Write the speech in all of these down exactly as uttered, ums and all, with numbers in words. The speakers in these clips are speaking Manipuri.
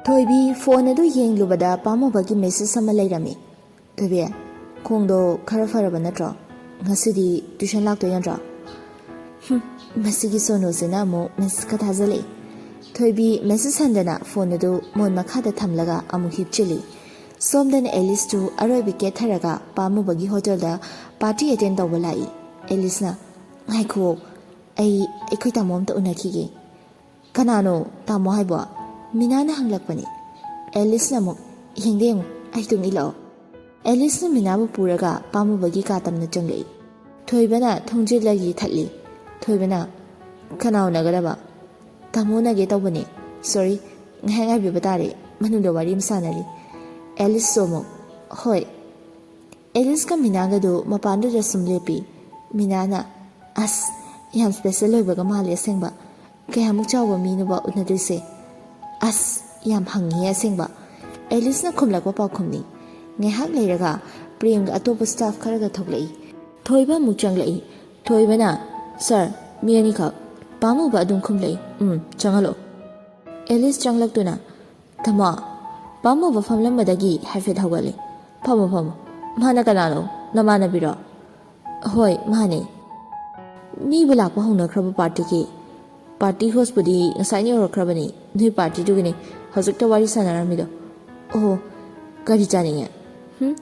ꯊꯣꯏꯕꯤ ꯐꯣꯟ ꯑꯗꯨ ꯌꯦꯡꯂꯨꯕꯗ ꯄꯥꯝꯃꯨꯕꯒꯤ ꯃꯦꯁꯦꯖ ꯑꯃ ꯂꯩꯔꯝꯃꯤ꯫ "ꯊꯣꯏꯕꯤ, ꯈꯣꯡꯗꯣ ꯈꯔ ꯐꯔꯕ ꯅꯠꯇ꯭ꯔꯣ? ꯉꯁꯤꯗꯤ ꯇ꯭ꯌꯨꯁꯟ ꯂꯥꯛꯇꯣꯏ ꯅꯠꯇ꯭ꯔꯣ?" "ꯍꯨꯝ, ꯃꯁꯤꯒꯤ ꯁꯣꯅꯨꯁꯤꯅ ꯑꯃꯨꯛ ꯃꯦꯁꯦꯖꯀ ꯊꯥꯖꯜꯂꯛꯏ꯫" ꯊꯣꯏꯕꯤ ꯃꯦꯁꯦꯖ ꯍꯟꯗꯅ ꯐꯣꯟ ꯑꯗꯨ ꯃꯣꯟ ꯃꯈꯥꯗ ꯊꯝꯂꯒ ꯑꯃꯨꯛ ꯍꯤꯞꯆꯤꯜꯂꯤ꯫ ꯁꯣꯝꯗꯅ ꯑꯦꯂꯤꯁꯇꯨ ꯑꯔꯣꯏꯕꯤ ꯀꯦꯠꯊꯔꯒ ꯄꯥꯝꯃꯨꯕꯒꯤ ꯍꯣꯇꯦꯜꯗ ꯄꯥꯔꯇꯤ ꯑꯦꯇꯦꯟ ꯇꯧꯕ ꯂꯥꯛꯏ꯫ ꯑꯦꯂꯤꯁꯅ, "ꯉꯥꯏꯈꯨꯑꯣ, ꯑꯩ ꯑꯩꯈꯣꯏ ꯇꯥꯃꯣ ꯑꯝꯇ ꯎꯅꯈꯤꯒꯦ꯫" "ꯀꯅꯥꯅꯣ ꯇꯥꯃꯣ ꯍꯥꯏꯕꯣ?" ꯃꯤꯅꯥꯅ ꯍꯪꯂꯛꯄꯅꯤ꯫ ꯑꯦꯂꯤꯁꯅ ꯑꯃꯨꯛ, "ꯌꯦꯡꯗ ꯌꯦꯡꯉꯨ, ꯑꯩ ꯇꯨꯡ ꯏꯜꯂꯛꯑꯣ꯫" ꯑꯦꯂꯤꯁꯅ ꯃꯤꯅꯥꯕꯨ ꯄꯨꯔꯒ ꯄꯥꯝꯃꯨꯕꯒꯤ ꯀꯥ ꯇꯝꯅ ꯆꯪꯂꯛꯏ꯫ ꯊꯣꯏꯕꯅ ꯊꯣꯡꯖꯤꯜꯂꯒꯤ ꯊꯠꯂꯤ꯫ ꯊꯣꯏꯕꯅ, "ꯀꯅꯥ ꯎꯅꯒꯗꯕ?" "ꯇꯥꯃꯣ ꯎꯅꯒꯦ ꯇꯧꯕꯅꯦ꯫ ꯁꯣꯔꯤ, ꯉꯥꯏꯍꯥꯛ ꯉꯥꯏꯕꯤꯕ ꯇꯥꯔꯦ, ꯃꯅꯨꯡꯗ ꯋꯥꯔꯤ ꯑꯃ ꯁꯥꯟꯅꯔꯤ꯫" ꯑꯦꯂꯤꯁꯁꯨ ꯑꯃꯨꯛ, "ꯍꯣꯏ꯫" ꯑꯦꯂꯤꯁꯀ ꯃꯤꯅꯥꯒꯗꯨ ꯃꯄꯥꯟꯗꯨꯗ ꯁꯨꯝ ꯂꯦꯞꯄꯤ꯫ ꯃꯤꯅꯥꯅ, "ꯑꯁ, ꯌꯥꯝ ꯁ꯭ꯄꯦꯁꯦꯜ ꯑꯣꯏꯕꯒ ꯃꯥꯜꯂꯦ ꯑꯁꯦꯡꯕ꯫ ꯀꯌꯥꯃꯨꯛ ꯆꯥꯎꯕ ꯃꯤꯅꯣꯕ ꯎꯅꯗꯣꯏꯁꯦ?" "ꯑꯁ, ꯌꯥꯝ ꯍꯪꯉꯤꯍꯦ ꯑꯁꯦꯡꯕ꯫" ꯑꯦꯂꯤꯁꯅ ꯈꯨꯝꯂꯛꯄ ꯄꯥꯎꯈꯨꯝꯅꯤ꯫ ꯉꯥꯏꯍꯥꯛ ꯂꯩꯔꯒ ꯄ꯭ꯔꯦꯝꯒ ꯑꯇꯣꯞꯄ ꯁ꯭ꯇꯥꯐ ꯈꯔꯒ ꯊꯣꯛꯂꯛꯏ꯫ ꯊꯣꯏꯕ ꯑꯃꯨꯛ ꯆꯪꯂꯛꯏ꯫ ꯊꯣꯏꯕꯅ, "ꯁꯥꯔ, ꯃꯤ ꯑꯅꯤꯈꯛ꯫" ꯄꯥꯝꯃꯨꯕ ꯑꯗꯨꯝ ꯈꯨꯝꯂꯛꯏ꯫ "ꯎꯝ, ꯆꯪꯍꯜꯂꯣ꯫" ꯑꯦꯂꯤꯁ ꯆꯪꯂꯛꯇꯨꯅ, "ꯇꯥꯃꯣ꯫" ꯄꯥꯝꯃꯨꯕ ꯐꯝꯂꯝꯕꯗꯒꯤ ꯍꯥꯏꯐꯦꯠ ꯍꯧꯒꯠꯂꯤ꯫ "ꯐꯝꯃꯣ, ꯐꯝꯃꯣ꯫ ꯃꯥꯅ ꯀꯅꯥꯅꯣ? ꯅꯃꯥꯟꯅꯕꯤꯔꯣ?" "ꯍꯣꯏ, ꯃꯥꯅꯦ꯫" "ꯃꯤꯕꯨ ꯂꯥꯛꯄ ꯍꯧꯅꯈ꯭ꯔꯕ ꯄꯥꯔꯇꯤꯒꯤ?" "ꯄꯥꯔꯇꯤ ꯍꯣꯁꯄꯨꯗꯤ ꯉꯁꯥꯏꯅ ꯌꯧꯔꯛꯈ꯭ꯔꯕꯅꯤ꯫ ꯅꯣꯏ ꯄꯥꯔꯇꯤꯗꯨꯒꯤꯅꯤ ꯍꯧꯖꯤꯛꯇ ꯋꯥꯔꯤ ꯁꯥꯟꯅꯔꯝꯃꯤꯗꯣ꯫" "ꯑꯣ, ꯀꯔꯤ ꯆꯥꯅꯤꯡꯉꯦ?" "ꯍꯨꯝ,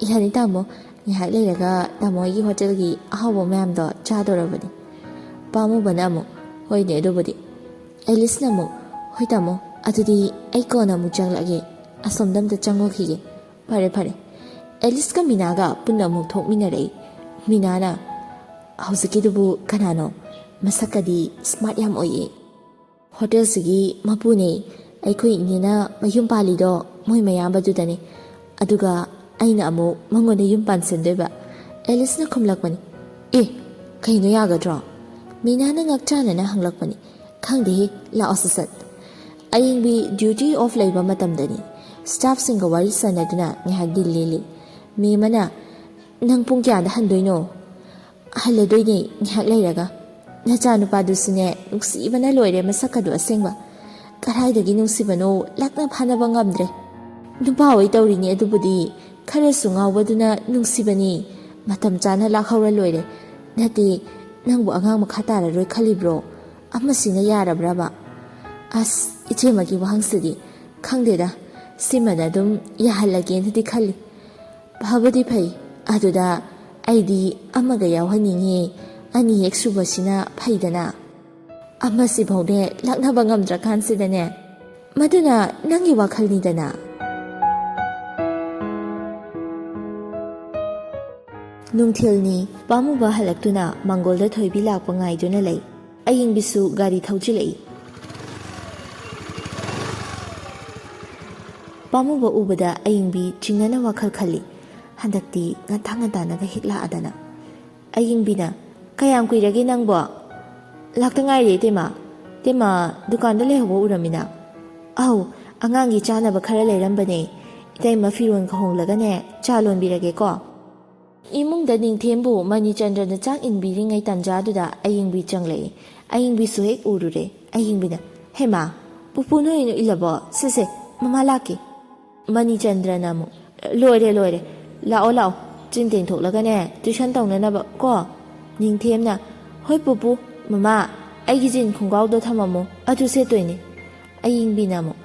ꯌꯥꯅꯤ ꯇꯥꯃꯣ, ꯉꯥꯏꯍꯥꯛ ꯂꯩꯔꯒ ꯇꯥꯃꯣ ꯑꯩꯒꯤ ꯍꯣꯇꯦꯜꯒꯤ ꯑꯍꯥꯎꯕ ꯃꯌꯥꯝꯗꯣ ꯆꯥꯗꯧꯔꯕꯅꯤ꯫" ꯄꯥꯝꯃꯨꯕꯅ ꯑꯃꯨꯛ, "ꯍꯣꯏꯅꯦ ꯑꯗꯨꯕꯨꯗꯤ꯫" ꯑꯦꯂꯤꯁꯅ ꯑꯃꯨꯛ, "ꯍꯣꯏ ꯇꯥꯃꯣ, ꯑꯗꯨꯗꯤ ꯑꯩ ꯀꯣꯟꯅ ꯑꯃꯨꯛ ꯆꯪꯂꯛꯑꯒꯦ, ꯑꯁꯣꯝꯗ ꯑꯝꯇ ꯆꯪꯉꯨꯈꯤꯒꯦ꯫" "ꯐꯔꯦ, ꯐꯔꯦ꯫" ꯑꯦꯂꯤꯁꯀ ꯃꯤꯅꯥꯒ ꯄꯨꯟꯅ ꯑꯃꯨꯛ ꯊꯣꯛꯃꯤꯟꯅꯔꯛꯏ꯫ ꯃꯤꯅꯥꯅ, "ꯍꯧꯖꯤꯛꯀꯤꯗꯨꯕꯨ ꯀꯅꯥꯅꯣ? ꯃꯁꯛꯀꯗꯤ ꯁ꯭ꯃꯥꯔꯠ ꯌꯥꯝ ꯑꯣꯏꯌꯦ꯫" "ꯍꯣꯇꯦꯜꯁꯤꯒꯤ ꯃꯄꯨꯅꯦ, ꯑꯩꯈꯣꯏ ꯏꯅꯦꯅ ꯃꯌꯨꯝ ꯄꯥꯜꯂꯤꯗꯣ ꯃꯣꯏ ꯃꯌꯥꯝꯕꯗꯨꯗꯅꯦ꯫ ꯑꯗꯨꯒ ꯑꯩꯅ ꯑꯃꯨꯛ ꯃꯉꯣꯟꯗ ꯌꯨꯝ ꯄꯥꯟꯁꯤꯟꯗꯣꯏꯕ꯫" ꯑꯦꯂꯤꯁꯅ ꯈꯨꯝꯂꯛꯄꯅꯤ꯫ "ꯑꯦ, ꯀꯩꯅꯣ ꯌꯥꯒꯗ꯭ꯔꯣ?" ꯃꯤꯅꯥꯅ ꯉꯛꯆꯥꯅꯅ ꯍꯪꯂꯛꯄꯅꯤ꯫ "ꯈꯪꯗꯦꯍꯦ, ꯂꯥꯛꯑꯣ ꯁꯠ ꯁꯠ꯫" ꯑꯌꯤꯡꯕꯤ ꯗ꯭ꯌꯨꯇꯤ ꯑꯣꯐ ꯂꯩꯕ ꯃꯇꯝꯗꯅꯤ꯫ ꯁ꯭ꯇꯥꯐꯁꯤꯡꯒ ꯋꯥꯔꯤ ꯁꯥꯟꯅꯗꯨꯅ ꯉꯥꯏꯍꯥꯛ ꯗꯤꯜ ꯂꯦꯜꯂꯤ꯫ ꯃꯦꯝ ꯑꯃꯅ, "ꯅꯪ ꯄꯨꯡ ꯀꯌꯥꯗ ꯍꯟꯗꯣꯏꯅꯣ?" "ꯍꯜꯂꯗꯣꯏꯅꯦ ꯉꯥꯏꯍꯥꯛ ꯂꯩꯔꯒ꯫ ꯅꯆꯥꯅꯨꯄꯥꯗꯨꯁꯨꯅꯦ, ꯅꯨꯡꯁꯤꯕꯅ ꯂꯣꯏꯔꯦ ꯃꯁꯛꯀꯗꯣ ꯑꯁꯦꯡꯕ꯫ ꯀꯗꯥꯏꯗꯒꯤ ꯅꯨꯡꯁꯤꯕꯅꯣ, ꯂꯥꯛꯅ ꯐꯥꯅꯕ ꯉꯝꯗ꯭ꯔꯦ꯫ ꯅꯨꯄꯥ ꯍꯣꯏ ꯇꯧꯔꯤꯅꯦ ꯑꯗꯨꯕꯨꯗꯤ, ꯈꯔꯁꯨ ꯉꯥꯎꯕꯗꯨꯅ ꯅꯨꯡꯁꯤꯕꯅꯤ꯫ ꯃꯇꯝ ꯆꯥꯅ ꯂꯥꯛꯍꯧꯔ ꯂꯣꯏꯔꯦ꯫ ꯅꯠꯇꯦ, ꯅꯪꯕꯨ ꯑꯉꯥꯡ ꯃꯈꯥ ꯇꯥꯔꯔꯣꯏ ꯈꯜꯂꯤꯕ꯭ꯔꯣ? ꯑꯃꯁꯤꯅ ꯌꯥꯔꯕ꯭ꯔꯕ? ꯑꯁ, ꯏꯆꯦꯃꯒꯤ ꯋꯥꯍꯪꯁꯤꯗꯤ ꯈꯪꯗꯦꯗ, ꯁꯤꯃꯅ ꯑꯗꯨꯝ ꯌꯥꯍꯜꯂꯒꯦꯅꯗꯤ ꯈꯜꯂꯤ꯫ ꯐꯕꯗꯤ ꯐꯩ, ꯑꯗꯨꯗ ꯑꯩꯗꯤ ꯑꯃꯒ ꯌꯥꯎꯍꯟꯅꯤꯡꯉꯤ, ꯑꯅꯤ ꯍꯦꯛ ꯁꯨꯕꯁꯤꯅ ꯐꯩꯗꯅ꯫ ꯑꯃꯁꯤꯐꯥꯎꯅꯦ ꯂꯥꯛꯅꯕ ꯉꯝꯗ꯭ꯔꯀꯥꯟꯁꯤꯗꯅꯦ꯫ ꯃꯗꯨꯅ ꯅꯪꯒꯤ ꯋꯥꯈꯜꯅꯤꯗꯅ꯫ ꯅꯨꯡꯊꯤꯜꯅꯤ, ꯄꯥꯝꯃꯨꯕ ꯍꯜꯂꯛꯇꯨꯅ ꯃꯪꯒꯣꯜꯗ ꯊꯣꯏꯕꯤ ꯂꯥꯛꯄ ꯉꯥꯏꯗꯨꯅ ꯂꯩ꯫ ꯑꯌꯤꯡꯕꯤꯁꯨ ꯒꯥꯔꯤ ꯊꯧꯖꯤꯜꯂꯛꯏ꯫ ꯄꯥꯝꯃꯨꯕ ꯎꯕꯗ ꯑꯌꯤꯡꯕꯤ ꯆꯤꯡꯅꯅ ꯋꯥꯈꯜ ꯈꯜꯂꯤ꯫ ꯍꯟꯗꯛꯇꯤ ꯉꯟꯇꯥ ꯉꯟꯇꯥꯅꯒ ꯍꯦꯛ ꯂꯥꯛꯑꯗꯅ꯫ ꯑꯌꯤꯡꯕꯤꯅ, "ꯀꯌꯥꯝ ꯀꯨꯏꯔꯒꯦ ꯅꯪꯕꯣ?" "ꯂꯥꯛꯇ ꯉꯥꯏꯔꯤ, ꯏꯇꯩꯃ꯫ ꯏꯇꯩꯃ ꯗꯨꯀꯥꯟꯗ ꯂꯩꯍꯧꯕ ꯎꯔꯝꯃꯤꯅ?" "ꯑꯧ, ꯑꯉꯥꯡꯒꯤ ꯆꯥꯅꯕ ꯈꯔ ꯂꯩꯔꯝꯕꯅꯦ꯫ ꯏꯇꯩꯃ ꯐꯤꯔꯣꯟꯒ ꯍꯣꯡꯂꯒꯅꯦ, ꯆꯥ ꯂꯣꯟꯕꯤꯔꯒꯦꯀꯣ?" ꯏꯃꯨꯡꯗ ꯅꯤꯡꯊꯦꯝꯕꯨ ꯃꯅꯤꯆꯟꯗ꯭ꯔꯅ ꯆꯥꯛ ꯏꯟꯕꯤꯔꯤꯉꯩ ꯇꯟꯖꯥꯗꯨꯗ ꯑꯌꯤꯡꯕꯤ ꯆꯪꯂꯛꯏ꯫ ꯑꯌꯤꯡꯕꯤꯁꯨ ꯍꯦꯛ ꯎꯔꯨꯔꯦ꯫ ꯑꯌꯤꯡꯕꯤꯅ, "ꯍꯦꯃꯥ, ꯄꯨꯄꯨ ꯅꯣꯏ ꯑꯣꯏꯅ ꯏꯜꯂꯕꯣ? ꯁꯦ, ꯁꯦ, ꯃꯃꯥ ꯂꯥꯛꯀꯦ꯫" ꯃꯅꯤꯆꯟꯗ꯭ꯔꯅ ꯑꯃꯨꯛ, "ꯂꯣꯏꯔꯦ, ꯂꯣꯏꯔꯦ꯫ ꯂꯥꯛꯑꯣ, ꯂꯥꯛꯑꯣ꯫ ꯆꯤꯟ ꯇꯦꯡꯊꯣꯛꯂꯒꯅꯦ, ꯇꯨꯏꯁꯟ ꯇꯧꯅꯅꯕ ꯀꯣ?" ꯅꯤꯡꯊꯦꯝꯅ, "ꯍꯣꯏ ꯄꯨꯄꯨ꯫ ꯃꯃꯥ, ꯑꯩꯒꯤ ꯖꯤꯟ ꯈꯣꯡꯒ꯭ꯔꯥꯎꯗꯣ ꯊꯝꯃꯝꯃꯣ꯫ ꯑꯗꯨ ꯁꯦꯠꯇꯣꯏꯅꯦ꯫" ꯑꯌꯤꯡꯕꯤꯅ ꯑꯃꯨꯛ,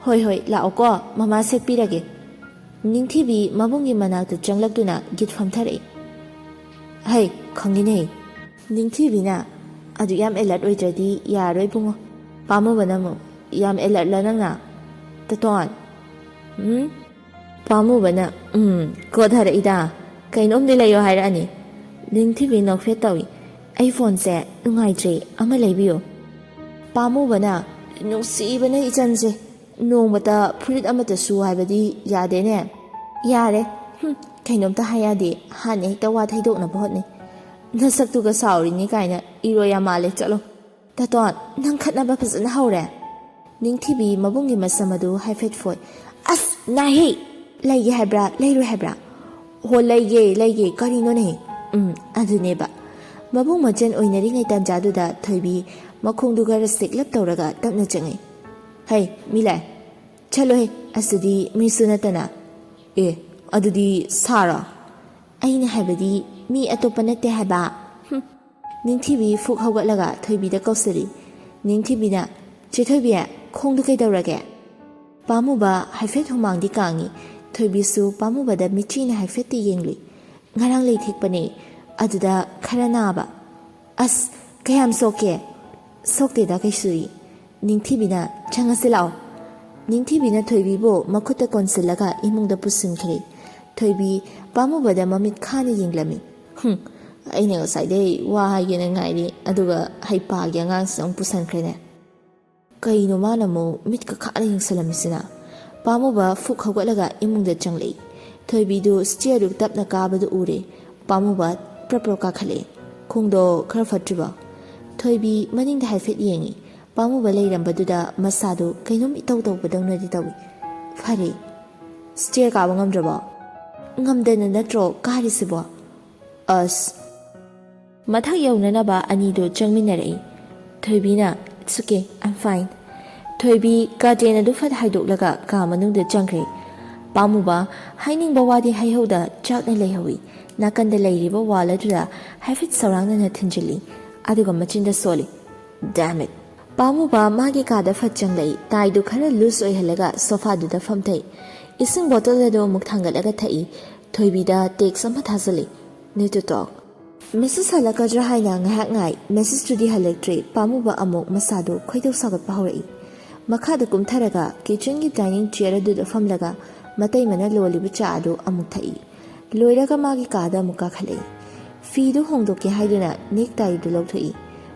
"ꯍꯣꯏ, ꯍꯣꯏ, ꯂꯥꯛꯑꯣꯀꯣ, ꯃꯃꯥ ꯁꯦꯠꯄꯤꯔꯒꯦ꯫" ꯅꯤꯡꯊꯤꯕꯤ ꯃꯕꯨꯡꯒꯤ ꯃꯅꯥꯛꯇ ꯆꯪꯂꯛꯇꯨꯅ ꯒꯤꯠ ꯐꯝꯊꯔꯛꯏ꯫ "ꯍꯩ, ꯈꯪꯉꯤꯅꯦ꯫" ꯅꯤꯡꯊꯤꯕꯤꯅ, "ꯑꯗꯨ ꯌꯥꯝ alert ꯑꯣꯏꯗ꯭ꯔꯗꯤ ꯌꯥꯔꯣꯏ ꯏꯕꯨꯡꯉꯣ꯫" ꯄꯥꯝꯃꯨꯕꯅ ꯑꯃꯨꯛ, "ꯌꯥꯝ alertꯂ ꯅꯪꯅ, ꯇꯇꯣꯟ?" "ꯎꯝ?" ꯄꯥꯝꯃꯨꯕꯅ, "ꯎꯝ, ꯀꯣꯊꯔꯛꯏꯗ꯫ ꯀꯩꯅꯣꯝꯗꯤ ꯂꯩꯌꯣ ꯍꯥꯏꯔꯛꯑꯅꯤ꯫" ꯅꯤꯡꯊꯤꯕꯤ ꯅꯣꯛꯐꯦꯠ ꯇꯧꯏ꯫ "ꯑꯩ ꯐꯣꯟꯁꯦ ꯅꯨꯡꯉꯥꯏꯇ꯭ꯔꯦ, ꯑꯃ ꯂꯩꯕꯤꯌꯨ꯫" ꯄꯥꯝꯃꯨꯕꯅ, "ꯅꯨꯡꯁꯤꯕꯅ ꯏꯆꯟꯁꯦ, ꯅꯣꯡꯃꯇ ꯐꯨꯔꯤꯠ ꯑꯃꯠꯇ ꯁꯨ ꯍꯥꯏꯕꯗꯤ ꯌꯥꯗꯦꯅꯦ꯫" "ꯌꯥꯔꯦ, ꯍꯨꯝ, ꯀꯩꯅꯣꯝꯇ ꯍꯥꯏ ꯌꯥꯗꯦ, ꯍꯥꯟꯅ ꯍꯦꯛꯇ ꯋꯥ ꯊꯩꯗꯣꯛꯅꯕ ꯍꯣꯠꯅꯩ꯫ ꯅꯁꯛꯇꯨꯒ ꯁꯥꯎꯔꯤꯅꯤ ꯀꯥꯏꯅ ꯏꯔꯣ ꯌꯥꯝ ꯃꯥꯜꯂꯦ, ꯆꯠꯂꯣ꯫" "ꯇꯥꯇꯣꯟ, ꯅꯪ ꯈꯠꯅꯕ ꯐꯖꯅ ꯍꯧꯔꯦ꯫" ꯅꯤꯡꯊꯤꯕꯤ ꯃꯕꯨꯡꯒꯤ ꯃꯁꯝ ꯑꯗꯨ ꯍꯥꯏꯐꯦꯠ ꯐꯣꯏ꯫ "ꯑꯁ, ꯅꯥꯍꯦ! ꯂꯩꯒꯦ ꯍꯥꯏꯕ꯭ꯔꯥ, ꯂꯩꯔꯣꯏ ꯍꯥꯏꯕ꯭ꯔꯥ?" "ꯍꯣ, ꯂꯩꯒꯦ, ꯂꯩꯒꯦ, ꯀꯔꯤꯅꯣꯅꯦ?" "ꯎꯝ, ꯑꯗꯨꯅꯦꯕ꯫" ꯃꯕꯨꯡ ꯃꯆꯟ ꯑꯣꯏꯅꯔꯤꯉꯩ ꯇꯥꯟꯖꯥꯗꯨꯗ ꯊꯣꯏꯕꯤ ꯃꯈꯣꯡꯗꯨ ꯈꯔ ꯁꯤꯛꯂꯞ ꯇꯧꯔꯒ ꯇꯞꯅ ꯆꯪꯉꯛꯏ꯫ "ꯍꯩ, ꯃꯤ ꯂꯥꯛꯑꯦ꯫ ꯆꯠꯂꯣꯍꯦ, ꯑꯁꯤꯗꯤ ꯃꯤꯁꯨ ꯅꯠꯇꯅ꯫ ꯑꯦ, ꯑꯗꯨꯗꯤ ꯁꯥꯔꯣ?" "ꯑꯩꯅ ꯍꯥꯏꯕꯗꯤ ꯃꯤ ꯑꯇꯣꯞꯄ ꯅꯠꯇꯦ ꯍꯥꯏꯕ꯫" ꯍꯨꯝ꯫ ꯅꯤꯡꯊꯤꯕꯤ ꯐꯨꯛ ꯍꯧꯒꯠꯂꯒ ꯊꯣꯏꯕꯤꯗ ꯀꯧꯁꯤꯜꯂꯤ꯫ ꯅꯤꯡꯊꯤꯕꯤꯅ, "ꯆꯦ ꯊꯣꯏꯕꯤ, ꯈꯣꯡꯗꯨ ꯀꯩꯗꯧꯔꯒꯦ?" ꯄꯥꯝꯃꯨꯕ ꯍꯥꯏꯐꯦꯠ ꯍꯨꯃꯥꯡꯗꯤ ꯀꯥꯡꯉꯤ꯫ ꯊꯣꯏꯕꯤꯁꯨ ꯄꯥꯝꯃꯨꯕꯗ ꯃꯤꯠꯆꯤꯅ ꯍꯥꯏꯐꯦꯠꯇꯤ ꯌꯦꯡꯂꯨꯏ꯫ "ꯉꯔꯥꯡ ꯂꯩ ꯊꯦꯛꯄꯅꯦ, ꯑꯗꯨꯗ ꯈꯔ ꯅꯥꯕ꯫" "ꯑꯁ, ꯀꯌꯥꯝ ꯁꯣꯛꯀꯦ?" "ꯁꯣꯛꯇꯦꯗ ꯀꯩꯁꯨꯏ꯫" ꯅꯤꯡꯊꯤꯕꯤꯅ, "ꯆꯪꯉꯁꯤ ꯂꯥꯛꯑꯣ꯫" ꯅꯤꯡꯊꯤꯕꯤꯅ ꯊꯣꯏꯕꯤꯕꯨ ꯃꯈꯨꯠꯇ ꯀꯣꯟꯁꯤꯜꯂꯒ ꯏꯃꯨꯡꯗ ꯄꯨꯁꯤꯟꯈ꯭ꯔꯦ꯫ ꯊꯣꯏꯕꯤ ꯄꯥꯝꯃꯨꯕꯗ ꯃꯃꯤꯠ ꯈꯥꯅ ꯌꯦꯡꯂꯝꯃꯤ꯫ "ꯍꯨꯝ, ꯑꯩꯅ ꯉꯁꯥꯏꯗꯩ ꯋꯥ ꯍꯥꯏꯒꯦꯅ ꯉꯥꯏꯔꯤ, ꯑꯗꯨꯒ ꯍꯩꯄꯥꯒꯤ ꯑꯉꯥꯡꯁꯤꯗ ꯑꯃꯨꯛ ꯄꯨꯁꯟꯈ꯭ꯔꯦꯅꯦ꯫ ꯀꯩꯅꯣ ꯃꯥꯅ ꯑꯃꯨꯛ ꯃꯤꯠꯀ ꯈꯥꯅ ꯌꯦꯡꯁꯜꯂꯝꯃꯤꯁꯤꯅ?" ꯄꯥꯝꯃꯨꯕ ꯐꯨꯛ ꯍꯧꯒꯠꯂꯒ ꯏꯃꯨꯡꯗ ꯆꯪꯂꯛꯏ꯫ ꯊꯣꯏꯕꯤꯗꯨ ꯁ꯭ꯇꯤꯌꯔꯗꯨ ꯇꯞꯅ ꯀꯥꯕꯗꯨ ꯎꯔꯦ꯫ ꯄꯥꯝꯃꯨꯕ ꯄ꯭ꯔꯞ ꯄ꯭ꯔꯞ ꯀꯥꯈꯠꯂꯛꯑꯦ꯫ "ꯈꯣꯡꯗꯣ ꯈꯔ ꯐꯠꯇ꯭ꯔꯤꯕꯣ?" ꯊꯣꯏꯕꯤ ꯃꯅꯤꯡꯗ ꯍꯥꯏꯐꯦꯠ ꯌꯦꯡꯉꯤ꯫ ꯄꯥꯝꯃꯨꯕ ꯂꯩꯔꯝꯕꯗꯨꯗ ꯃꯁꯥꯗꯨ ꯀꯩꯅꯣꯝ ꯏꯇꯧ ꯇꯧꯕꯗꯧꯅꯗꯤ ꯇꯧꯏ꯫ "ꯐꯔꯦ꯫" "ꯁ꯭ꯇꯤꯌꯔ ꯀꯥꯕ ꯉꯝꯗ꯭ꯔꯕꯣ?" "ꯉꯝꯗꯅ ꯅꯠꯇ꯭ꯔꯣ ꯀꯥꯔꯤꯁꯤꯕꯣ?" "ꯑꯁ꯫" ꯃꯊꯛ ꯌꯧꯅꯅꯕ ꯑꯅꯤꯗꯨ ꯆꯪꯃꯤꯟꯅꯔꯛꯏ꯫ ꯊꯣꯏꯕꯤꯅ, "It's okay, I'm fine꯫" ꯊꯣꯏꯕꯤ ꯀꯥꯔꯇꯦꯟ ꯑꯗꯨ ꯐꯠ ꯍꯥꯏꯗꯣꯛꯂꯒ ꯀꯥ ꯃꯅꯨꯡꯗ ꯆꯪꯈ꯭ꯔꯦ꯫ ꯄꯥꯝꯃꯨꯕ ꯍꯥꯏꯅꯤꯡꯕ ꯋꯥꯗꯤ ꯍꯥꯏꯍꯧꯗ ꯆꯥꯛꯅ ꯂꯩꯍꯧꯏ꯫ ꯅꯥꯀꯟꯗ ꯂꯩꯔꯤꯕ ꯋꯥꯜ ꯑꯗꯨꯗ ꯍꯥꯏꯐꯦꯠ ꯁꯧꯔꯥꯡꯅꯅ ꯊꯤꯟꯖꯤꯜꯂꯤ, ꯑꯗꯨꯒ ꯃꯆꯤꯟꯗ ꯁꯣꯜꯂꯤ, "Damn it!" ꯄꯥꯝꯃꯨꯕ ꯃꯥꯒꯤ ꯀꯥꯗ ꯐꯠ ꯆꯪꯂꯛꯏ꯫ ꯇꯥꯏꯗꯨ ꯈꯔ ꯂꯨꯖ ꯑꯣꯏꯍꯜꯂꯒ ꯁꯣꯐꯥꯗꯨꯗ ꯐꯝꯊꯩ꯫ ꯏꯁꯤꯡ ꯕꯣꯇꯜ ꯑꯗꯨ ꯑꯃꯨꯛ ꯊꯥꯡꯒꯠꯂꯒ ꯊꯛꯏ꯫ ꯊꯣꯏꯕꯤꯗ ꯇꯦꯛꯁ ꯑꯃ ꯊꯥꯖꯤꯜꯂꯤ, "Need to talk." ꯃꯦꯁꯦꯖ ꯍꯜꯂꯛꯀꯗ꯭ꯔꯥ ꯍꯥꯏꯅ ꯉꯥꯏꯍꯥꯛ ꯉꯥꯏ꯫ ꯃꯦꯁꯦꯖꯇꯨꯗꯤ ꯍꯜꯂꯛꯇ꯭ꯔꯦ꯫ ꯄꯥꯝꯃꯨꯕ ꯑꯃꯨꯛ ꯃꯁꯥꯗꯨ ꯈꯣꯏꯗꯧ ꯁꯥꯎꯒꯠꯄ ꯍꯧꯔꯛꯏ꯫ ꯃꯈꯥꯗ ꯀꯨꯝꯊꯔꯒ ꯀꯤꯆꯟꯒꯤ ꯗꯥꯏꯅꯤꯡ ꯆꯤꯌꯔ ꯑꯗꯨꯗ ꯐꯝꯂꯒ ꯃꯇꯩꯃꯅ ꯂꯣꯜꯂꯤꯕ ꯆꯥ ꯑꯗꯨ ꯑꯃꯨꯛ ꯊꯛꯏ꯫ ꯂꯣꯏꯔꯒ ꯃꯥꯒꯤ ꯀꯥꯗ ꯑꯃꯨꯛ ꯀꯥꯈꯠꯂꯛꯏ꯫ ꯐꯤꯗꯨ ꯍꯣꯡꯗꯣꯛꯀꯦ ꯍꯥꯏꯗꯨꯅ ꯅꯦꯛ ꯇꯥꯏꯗꯨ ꯂꯧꯊꯣꯛꯏ꯫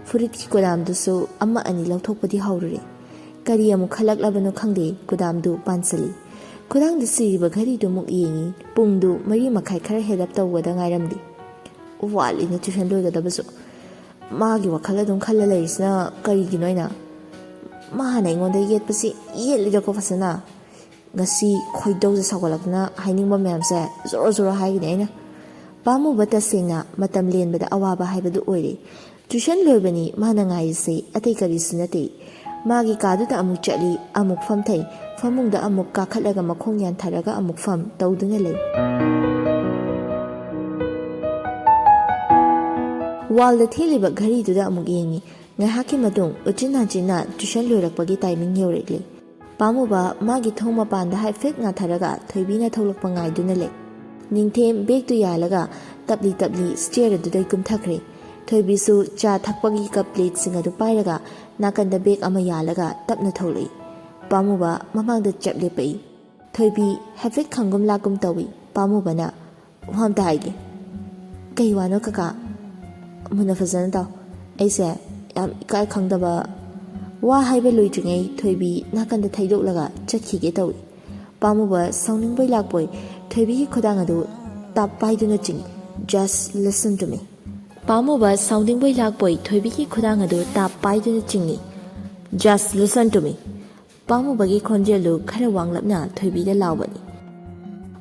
ꯐꯨꯔꯤꯠꯀꯤ ꯀꯣꯗꯥꯝꯗꯨꯁꯨ ꯑꯃ ꯑꯅꯤ ꯂꯧꯊꯣꯛꯄꯗꯤ ꯍꯧꯔꯨꯔꯦ꯫ ꯀꯔꯤ ꯑꯃꯨꯛ ꯈꯜꯂꯛꯂꯕꯅꯣ ꯈꯪꯗꯦ, ꯀꯣꯗꯥꯝꯗꯨ ꯄꯥꯟꯁꯤꯜꯂꯤ꯫ ꯈꯨꯗꯥꯡꯗ ꯁꯤꯔꯤꯕ ꯘꯔꯤꯗꯨ ꯑꯃꯨꯛ ꯌꯦꯡꯏ꯫ ꯄꯨꯡꯗꯨ ꯃꯔꯤ ꯃꯈꯥꯏ ꯈꯔ ꯍꯦꯜꯂꯞ ꯇꯧꯕꯗ ꯉꯥꯏꯔꯝꯂꯤ꯫ ꯋꯥꯠꯂꯤꯅꯦ ꯇ꯭ꯌꯨꯁꯟ ꯂꯣꯏꯒꯗꯕꯁꯨ꯫ ꯃꯥꯒꯤ ꯋꯥꯈꯜ ꯑꯗꯨꯝ ꯈꯜꯂ ꯂꯩꯔꯤꯁꯤꯅ ꯀꯔꯤꯒꯤꯅꯣ ꯑꯩꯅ? ꯃꯥꯅ ꯑꯩꯉꯣꯟꯗ ꯌꯦꯠꯄꯁꯤ ꯌꯦꯠꯂꯤꯗꯀꯣ ꯐꯖꯅ꯫ ꯉꯁꯤ ꯈꯣꯏꯗꯧꯁꯦ ꯁꯥꯎꯒꯠꯂꯛꯇꯅ ꯍꯥꯏꯅꯤꯡꯕ ꯃꯌꯥꯝꯁꯦ ꯖꯣꯔꯣ ꯖꯣꯔꯣ ꯍꯥꯏꯒꯅꯤ ꯑꯩꯅ꯫ ꯄꯥꯝꯃꯨꯕ ꯇꯁꯦꯡꯅ ꯃꯇꯝ ꯂꯦꯟꯕꯗ ꯑꯋꯥꯕ ꯍꯥꯏꯕꯗꯨ ꯑꯣꯏꯔꯦ꯫ ꯇ꯭ꯌꯨꯁꯟ ꯂꯣꯏꯕꯅꯤ ꯃꯥꯅ ꯉꯥꯏꯔꯤꯁꯦ, ꯑꯇꯩ ꯀꯔꯤꯁꯨ ꯅꯠꯇꯦ꯫ ꯃꯥꯒꯤ ꯀꯥꯗꯨꯗ ꯑꯃꯨꯛ ꯆꯠꯂꯤ, ꯑꯃꯨꯛ ꯐꯝꯊꯩ, ꯐꯃꯨꯡꯗ ꯑꯃꯨꯛ ꯀꯥꯈꯠꯂꯒ ꯃꯈꯣꯡ ꯌꯥꯟꯊꯔꯒ ꯑꯃꯨꯛ ꯐꯝ ꯇꯧꯗꯨꯅ ꯂꯩ꯫ ꯋꯥꯜꯗ ꯊꯦꯠꯂꯤꯕ ꯘꯔꯤꯗꯨꯗ ꯑꯃꯨꯛ ꯌꯦꯡꯉꯤ꯫ ꯉꯥꯏꯍꯥꯛꯀꯤ ꯃꯇꯨꯡ ꯎꯆꯤꯟ ꯅꯥꯆꯤꯟꯅ ꯇ꯭ꯌꯨꯁꯟ ꯂꯣꯏꯔꯛꯄꯒꯤ ꯇꯥꯏꯃꯤꯡ ꯌꯧꯔꯛꯂꯤ꯫ ꯄꯥꯝꯃꯨꯕ ꯃꯥꯒꯤ ꯊꯣꯡ ꯃꯄꯥꯟꯗ ꯍꯥꯏꯐꯦꯠ ꯉꯥꯊꯔꯒ ꯊꯣꯏꯕꯤꯅ ꯊꯣꯛꯂꯛꯄ ꯉꯥꯏꯗꯨꯅ ꯂꯩ꯫ ꯅꯤꯡꯊꯦꯝ ꯕꯦꯒꯇꯨ ꯌꯥꯜꯂꯒ ꯇꯞꯂꯤ ꯇꯞꯂꯤ ꯁ꯭ꯇꯦꯌꯔ ꯑꯗꯨꯗꯩ ꯀꯨꯝꯊꯈ꯭ꯔꯦ꯫ ꯊꯣꯏꯕꯤꯁꯨ ꯆꯥ ꯊꯛꯄꯒꯤ ꯀꯞ ꯄ꯭ꯂꯦꯠꯁꯤꯡ ꯑꯗꯨ ꯄꯥꯏꯔꯒ ꯅꯥꯀꯟꯗ ꯕꯦꯒ ꯑꯃ ꯌꯥꯜꯂꯒ ꯇꯞꯅ ꯊꯣꯛꯂꯛꯏ꯫ ꯄꯥꯝꯃꯨꯕ ꯃꯃꯥꯡꯗ ꯆꯞ ꯂꯦꯞꯄꯛꯏ꯫ ꯊꯣꯏꯕꯤ ꯍꯥꯏꯐꯦꯠ ꯈꯪꯒꯨꯝ ꯂꯥꯛꯀꯨꯝ ꯇꯧꯏ꯫ ꯄꯥꯝꯃꯨꯕꯅ, "ꯋꯥ ꯑꯝꯇ ꯍꯥꯏꯒꯦ꯫" "ꯀꯩ ꯋꯥꯅꯣ ꯀꯀꯥ?" "ꯃꯨꯟꯅ ꯐꯖꯅ ꯇꯥꯎ꯫ ꯑꯩꯁꯦ ꯌꯥꯝ ꯏꯀꯥꯏ ꯈꯪꯗꯕ꯫" ꯋꯥ ꯍꯥꯏꯕ ꯂꯣꯏꯗ꯭ꯔꯤꯉꯩ ꯊꯣꯏꯕꯤ ꯅꯥꯀꯟꯗ ꯊꯩꯗꯣꯛꯂꯒ ꯆꯠꯈꯤꯒꯦ ꯇꯧꯏ꯫ ꯄꯥꯝꯃꯨꯕ ꯁꯥꯎꯅꯤꯡꯕꯣꯏ ꯂꯥꯛꯄꯣꯏ ꯊꯣꯏꯕꯤꯒꯤ ꯈꯨꯗꯥꯡ ꯑꯗꯨ ꯇꯥꯞ ꯄꯥꯏꯗꯨꯅ ꯆꯤꯡꯏ꯫ "Just listen to me." ꯄꯥꯝꯃꯨꯕ ꯁꯥꯎꯅꯤꯡꯕꯣꯏ ꯂꯥꯛꯄꯣꯏ ꯊꯣꯏꯕꯤꯒꯤ ꯈꯨꯗꯥꯡ ꯑꯗꯨ ꯇꯥꯞ ꯄꯥꯏꯗꯨꯅ ꯆꯤꯡꯏ꯫ "Just listen to me." ꯄꯥꯝꯃꯨꯕꯒꯤ ꯈꯣꯟꯖꯦꯜꯗꯨ ꯈꯔ ꯋꯥꯡꯂꯞꯅ ꯊꯣꯏꯕꯤꯗ ꯂꯥꯎꯕꯅꯤ꯫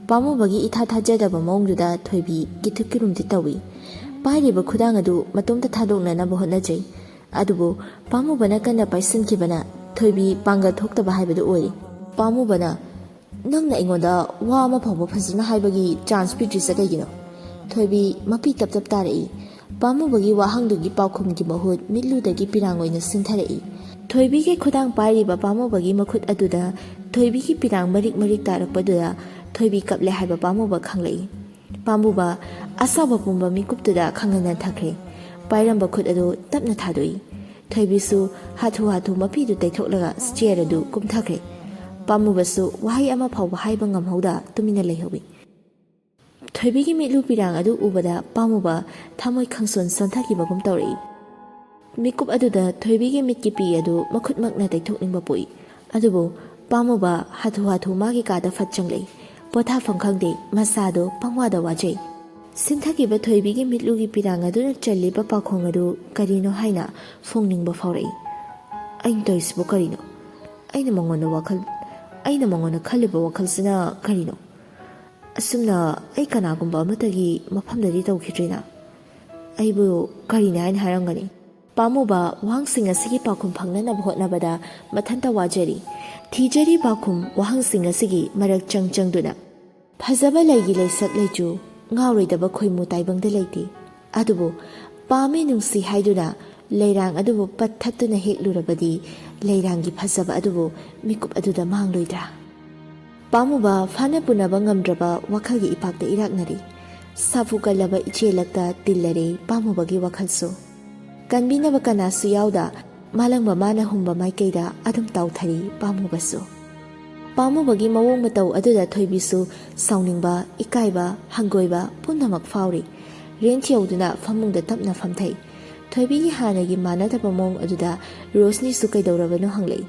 ꯄꯥꯝꯃꯨꯕꯒꯤ ꯏꯊꯥ ꯊꯥꯖꯗꯕ ꯃꯑꯣꯡꯗꯨꯗ ꯊꯣꯏꯕꯤ ꯀꯤꯊꯨꯛ ꯀꯤꯔꯨꯝꯗꯤ ꯇꯧꯏ꯫ ꯄꯥꯏꯔꯤꯕ ꯈꯨꯗꯥꯡ ꯑꯗꯨ ꯃꯇꯣꯝꯇ ꯊꯥꯗꯣꯛꯅꯅꯕ ꯍꯣꯠꯅꯖꯩ꯫ ꯑꯗꯨꯕꯨ ꯄꯥꯝꯃꯨꯕꯅ ꯀꯟꯅ ꯄꯥꯏꯁꯤꯟꯈꯤꯕꯅ ꯊꯣꯏꯕꯤ ꯄꯥꯡꯒꯜ ꯊꯣꯛꯇꯕ ꯍꯥꯏꯕꯗꯨ ꯑꯣꯏꯔꯤ꯫ ꯄꯥꯝꯃꯨꯕꯅ, "ꯅꯪꯅ ꯑꯩꯉꯣꯟꯗ ꯋꯥ ꯑꯃ ꯐꯥꯎꯕ ꯐꯖꯅ ꯍꯥꯏꯕꯒꯤ ꯆꯥꯟꯁ ꯄꯤꯗ꯭ꯔꯤꯁꯦ ꯀꯩꯒꯤꯅꯣ?" ꯊꯣꯏꯕꯤ ꯃꯄꯤ ꯇꯞ ꯇꯞ ꯇꯥꯔꯛꯏ꯫ ꯄꯥꯝꯃꯨꯕꯒꯤ ꯋꯥꯍꯪꯗꯨꯒꯤ ꯄꯥꯎꯈꯨꯝꯒꯤ ꯃꯍꯨꯠ ꯃꯤꯠꯂꯨꯗꯒꯤ ꯄꯤꯔꯥꯡ ꯑꯣꯏꯅ ꯁꯤꯟꯊꯔꯛꯏ꯫ ꯊꯣꯏꯕꯤꯒꯤ ꯈꯨꯗꯥꯡ ꯄꯥꯏꯔꯤꯕ ꯄꯥꯝꯃꯨꯕꯒꯤ ꯃꯈꯨꯠ ꯑꯗꯨꯗ ꯊꯣꯏꯕꯤꯒꯤ ꯄꯤꯔꯥꯡ ꯃꯔꯤꯛ ꯃꯔꯤꯛ ꯇꯥꯔꯛꯄꯗꯨꯗ ꯊꯣꯏꯕꯤ ꯀꯞꯂꯦ ꯍꯥꯏꯕ ꯄꯥꯝꯃꯨꯕ ꯈꯪꯂꯛꯏ꯫ ꯄꯥꯝꯃꯨꯕ ꯑꯁꯥꯎꯕ ꯄꯨꯝꯕ ꯃꯤꯀꯨꯞꯇꯨꯗ ꯈꯪꯍꯟ ꯅꯟꯊꯈ꯭ꯔꯦ꯫ ꯄꯥꯏꯔꯝꯕ ꯈꯨꯠ ꯑꯗꯨ ꯇꯞꯅ ꯊꯥꯗꯣꯛꯏ꯫ ꯊꯣꯏꯕꯤꯁꯨ ꯍꯥꯊꯨ ꯍꯥꯊꯨ ꯃꯄꯤꯗꯨ ꯇꯩꯊꯣꯛꯂꯒ ꯁ꯭ꯇꯦꯌꯔ ꯑꯗꯨ ꯀꯨꯝꯊꯈ꯭ꯔꯦ꯫ ꯄꯥꯝꯃꯨꯕꯁꯨ ꯋꯥꯍꯩ ꯑꯃ ꯐꯥꯎꯕ ꯍꯥꯏꯕ ꯉꯝꯍꯧꯗ ꯇꯨꯃꯤꯟꯅ ꯂꯩꯍꯧꯏ꯫ ꯊꯣꯏꯕꯤꯒꯤ ꯃꯤꯠꯂꯨ ꯄꯤꯔꯥꯡ ꯑꯗꯨ ꯎꯕꯗ ꯄꯥꯝꯃꯨꯕ ꯊꯃꯣꯏ ꯈꯪꯁꯣꯟ ꯁꯣꯟꯊꯈꯤꯕꯒꯨꯝ ꯇꯧꯔꯛꯏ꯫ ꯃꯤꯀꯨꯞ ꯑꯗꯨꯗ ꯊꯣꯏꯕꯤꯒꯤ ꯃꯤꯠꯀꯤ ꯄꯤ ꯑꯗꯨ ꯃꯈꯨꯠꯃꯛꯅ ꯇꯩꯊꯣꯛꯅꯤꯡꯕ ꯄꯣꯛꯏ꯫ ꯑꯗꯨꯕꯨ ꯄꯥꯝꯃꯨꯕ ꯍꯥꯊꯨ ꯍꯥꯊꯨ ꯃꯥꯒꯤ ꯀꯥꯗ ꯐꯠ ꯆꯪꯂꯛꯏ꯫ ꯄꯣꯊꯥꯐꯝ ꯈꯪꯗꯦ, ꯃꯁꯥꯗꯣ ꯄꯪꯋꯥꯗ ꯋꯥꯖꯩ꯫ ꯁꯤꯟꯊꯈꯤꯕ ꯊꯣꯏꯕꯤꯒꯤ ꯃꯤꯠꯂꯨꯒꯤ ꯄꯤꯔꯥꯡ ꯑꯗꯨꯅ ꯆꯜꯂꯤꯕ ꯄꯥꯈꯣꯡ ꯑꯗꯨ ꯀꯔꯤꯅꯣ ꯍꯥꯏꯅ ꯐꯣꯡꯅꯤꯡꯕ ꯐꯥꯎꯔꯛꯏ꯫ "ꯑꯩꯅ ꯇꯧꯔꯤꯁꯤꯕꯨ ꯀꯔꯤꯅꯣ? ꯑꯩꯅ ꯃꯉꯣꯟꯗ ꯋꯥꯈꯜ, ꯑꯩꯅ ꯃꯉꯣꯟꯗ ꯈꯜꯂꯤꯕ ꯋꯥꯈꯜꯁꯤꯅ ꯀꯔꯤꯅꯣ? ꯑꯁꯨꯝꯅ ꯑꯩ ꯀꯅꯥꯒꯨꯝꯕ ꯑꯃꯠꯇꯒꯤ ꯃꯐꯝꯗꯗꯤ ꯇꯧꯈꯤꯗ꯭ꯔꯤꯅ꯫ ꯑꯩꯕꯨ ꯀꯔꯤꯅꯤ ꯍꯥꯏꯅ ꯍꯥꯏꯔꯝꯒꯅꯤ? ꯄꯥꯝꯃꯨꯕ ꯋꯥꯍꯪꯁꯤꯡ ꯑꯁꯤꯒꯤ ꯄꯥꯎꯈꯨꯝ ꯐꯪꯅꯅꯕ ꯍꯣꯠꯅꯕꯗ ꯃꯊꯟꯇ ꯋꯥꯖꯔꯤ꯫ ꯊꯤꯖꯔꯤ ꯄꯥꯎꯈꯨꯝ ꯋꯥꯍꯪꯁꯤꯡ ꯑꯁꯤꯒꯤ ꯃꯔꯛ ꯆꯪ ꯆꯪꯗꯨꯅ꯫ ꯐꯖꯕ ꯂꯩꯒꯤ ꯂꯩꯁꯛ ꯂꯩꯆꯨ ꯉꯥꯎꯔꯣꯏꯗꯕ ꯈꯣꯏꯃꯨ ꯇꯥꯏꯕꯪꯗ ꯂꯩꯇꯦ꯫ ꯑꯗꯨꯕꯨ ꯄꯥꯝꯃꯤ ꯅꯨꯡꯁꯤ ꯍꯥꯏꯗꯨꯅ ꯂꯩꯔꯥꯡ ꯑꯗꯨꯕꯨ ꯄꯠ ꯊꯠꯇꯨꯅ ꯍꯦꯛꯂꯨꯔꯕꯗꯤ ꯂꯩꯔꯥꯡꯒꯤ ꯐꯖꯕ ꯑꯗꯨꯕꯨ ꯃꯤꯀꯨꯞ ꯑꯗꯨꯗ ꯃꯥꯡꯂꯣꯏꯗ꯭ꯔꯥ? ꯄꯥꯝꯃꯨꯕ ꯐꯥꯅ ꯄꯨꯅꯕ ꯉꯝꯗ꯭ꯔꯕ ꯋꯥꯈꯜꯒꯤ ꯏꯄꯥꯛꯇ ꯏꯔꯥꯛꯅꯔꯤ꯫ ꯁꯥꯐꯨ ꯀꯜꯂꯕ ꯏꯆꯦꯜꯂꯛꯇ ꯇꯤꯜꯂꯔꯦ ꯄꯥꯝꯃꯨꯕꯒꯤ ꯋꯥꯈꯜꯁꯨ꯫ ꯀꯟꯕꯤꯅꯕ ꯀꯅꯥꯁꯨ ꯌꯥꯎꯗ ꯃꯥꯂꯪꯕ ꯃꯥꯅ ꯍꯨꯝꯕ ꯃꯥꯏꯀꯩꯗ ꯑꯗꯨꯝ ꯇꯥꯎꯊꯔꯤ ꯄꯥꯝꯃꯨꯕꯁꯨ꯫ ꯄꯥꯝꯃꯨꯕꯒꯤ ꯃꯑꯣꯡ ꯃꯇꯧ ꯑꯗꯨꯗ ꯊꯣꯏꯕꯤꯁꯨ ꯁꯥꯎꯅꯤꯡꯕ, ꯏꯀꯥꯏꯕ, ꯍꯪꯒꯣꯏꯕ ꯄꯨꯝꯅꯃꯛ ꯐꯥꯎꯔꯤ꯫ ꯔꯦꯟꯆ ꯌꯧꯗꯨꯅ ꯐꯃꯨꯡꯗ ꯇꯞꯅ ꯐꯝꯊꯩ꯫ ꯊꯣꯏꯕꯤꯒꯤ ꯍꯥꯟꯅꯒꯤ ꯃꯥꯟꯅꯗꯕ ꯃꯑꯣꯡ ꯑꯗꯨꯗ ꯔꯣꯁꯅꯤꯁꯨ ꯀꯩꯗꯧꯔꯕꯅꯣ ꯍꯪꯂꯛꯏ꯫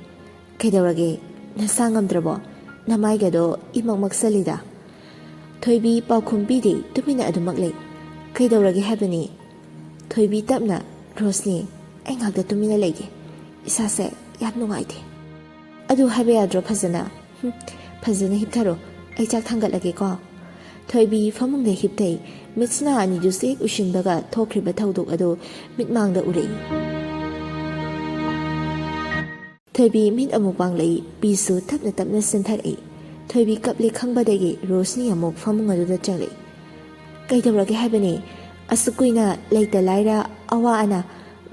"ꯀꯩꯗꯧꯔꯒꯦ? ꯅꯁꯥ ꯉꯝꯗ꯭ꯔꯕꯣ? ꯅꯃꯥꯏꯒꯗꯣ ꯏꯃꯛ ꯃꯛꯁꯜꯂꯤꯗ꯫" ꯊꯣꯏꯕꯤ ꯄꯥꯎꯈꯨꯝ ꯄꯤꯗꯦ, ꯇꯨꯃꯤꯟꯅ ꯑꯗꯨꯃꯛ ꯂꯩ꯫ "ꯀꯩꯗꯧꯔꯒꯦ ꯍꯥꯏꯕꯅꯤ?" ꯊꯣꯏꯕꯤ ꯇꯞꯅ, "ꯔꯣꯁꯅꯤ, ꯑꯩ ꯉꯥꯛꯇ ꯇꯨꯃꯤꯟꯅ ꯂꯩꯒꯦ꯫ ꯏꯁꯥꯁꯦ ꯌꯥꯝ ꯅꯨꯡꯉꯥꯏꯇꯦ꯫" "ꯑꯗꯨ ꯍꯥꯏꯕ ꯌꯥꯗ꯭ꯔꯣ ꯐꯖꯅ?" "ꯍꯨꯝ, ꯐꯖꯅ ꯍꯤꯞꯊꯔꯣ, ꯑꯩ ꯆꯥꯛ ꯊꯥꯡꯒꯠꯂꯒꯦꯀꯣ꯫" ꯊꯣꯏꯕꯤ ꯐꯃꯨꯡꯗ ꯍꯤꯞꯊꯩ꯫ ꯃꯤꯠꯁꯤꯅ ꯑꯅꯤꯗꯨ ꯆꯦꯛ ꯎꯏꯁꯤꯟꯕꯒ ꯊꯣꯛꯈ꯭ꯔꯤꯕ ꯊꯧꯗꯣꯛ ꯑꯗꯨ ꯃꯤꯠꯃꯥꯡꯗ ꯎꯔꯛꯏ꯫ ꯊꯣꯏꯕꯤ ꯃꯤꯠ ꯑꯃꯨꯛ ꯄꯥꯡꯂꯛꯏ, ꯄꯤꯁꯨ ꯇꯞꯅ ꯇꯞꯅ ꯆꯦꯟꯊꯔꯛꯏ꯫ ꯊꯣꯏꯕꯤ ꯀꯞꯂꯦ ꯈꯪꯕꯗꯒꯤ ꯔꯣꯁꯅꯤ ꯑꯃꯨꯛ ꯐꯃꯨꯡ ꯑꯗꯨꯗ ꯆꯪꯂꯛꯏ꯫ "ꯀꯩꯗꯧꯔꯒꯦ ꯍꯥꯏꯕꯅꯤ? ꯑꯁꯨꯛ ꯀꯨꯏꯅ ꯂꯩꯇ ꯂꯥꯏꯔ ꯑꯋꯥ ꯑꯅꯥ